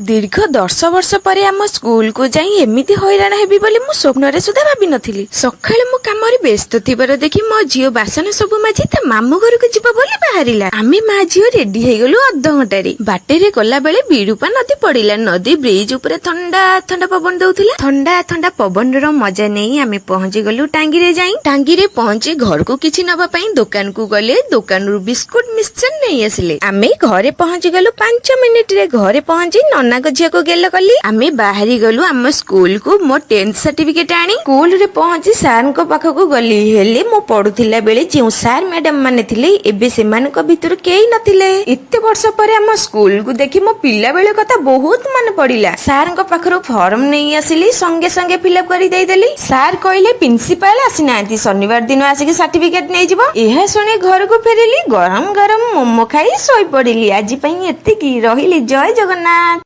ଦୀର୍ଘ 10 ବର୍ଷ ପରେ ଆମ ସ୍କୁଲକୁ ଯାଇ ଏମିତି ହଇରାଣ ହେବି ବୋଲି ମୁଁ ସ୍ୱପ୍ନରେ ସୁଦ୍ଧା ଭାବିନଥିଲି। ସକାଳେ ମୁଁ କାମରେ ବ୍ୟସ୍ତ ଥିବାର ଦେଖି ମୋ ଝିଅ ବାସନ ସବୁ ମାଜି ତା ମାମୁଁ ଘରକୁ ଯିବ ବୋଲି ବାହାରିଲା। ଆମେ ମା ଝିଅ ରେଡି ହେଇଗଲୁ ଅଧଘଣ୍ଟାରେ। ବାଟରେ ଗଲା ବେଳେ ବିରୁପା ନଦୀ ପଡିଲା। ନଦୀ ବ୍ରିଜ ଉପରେ ଥଣ୍ଡା ଥଣ୍ଡା ପବନ ଦଉଥିଲା। ଥଣ୍ଡା ଥଣ୍ଡା ପବନର ମଜା ନେଇ ଆମେ ପହଞ୍ଚି ଗଲୁ ଟାଙ୍ଗିରେ ଯାଇ। ଟାଙ୍ଗିରେ ପହଞ୍ଚି ଘରକୁ କିଛି ନବା ପାଇଁ ଦୋକାନକୁ ଗଲେ। ଦୋକାନରୁ ବିସ୍କୁଟ, ମିକ୍ସଚର ନେଇ ଆସିଲେ। ଆମେ ଘରେ ପହଞ୍ଚି ଗଲୁ 5 ମିନିଟରେ। ଘରେ ପହଞ୍ଚି ନନାଙ୍କ ଝିଅକୁ ଗେଲ କଲି। ଆମେ ବାହାରି ଗଲୁ ଆମ ସ୍କୁଲକୁ ମୋ 10th certificate ଆଣି। ସ୍କୁଲରେ ପହଞ୍ଚି ସାର୍ଙ୍କ ପାଖକୁ ଗଲି। ହେଲେ ମୁଁ ପଢୁଥିଲା ବେଳେ ଯେଉଁ ସାର୍ ମ୍ୟାଡାମ ମାନେ ଥିଲେ, ଏବେ ସେମାନଙ୍କ ଭିତରୁ କେହି ନଥିଲେ। ଏତେ ବର୍ଷ ପରେ ଆମ ସ୍କୁଲକୁ ଦେଖି ମୋ ପିଲାବେଳ କଥା ବହୁତ ମନେ ପଡିଲା। ସାର୍ଙ୍କ ପାଖରୁ ଫର୍ମ ନେଇ ଆସିଲି। ସଙ୍ଗେ ସଙ୍ଗେ ଫିଲଅପ୍ କରି ଦେଇଦେଲି। ସାର୍ କହିଲେ, ପ୍ରିନ୍ସିପାଲ ଆସିନାହାନ୍ତି, ଶନିବାର ଦିନ ଆସିକି ସାର୍ଟିଫିକେଟ ନେଇଯିବ। ଏହା ଶୁଣି ଘରକୁ ଫେରିଲି। ଗରମ ଗରମ ମୋମୋ ଖାଇ ଶୋଇପଡିଲି। ଆଜି ପାଇଁ ଏତିକି ରହିଲି। ଜୟ ଜଗନ୍ନାଥ।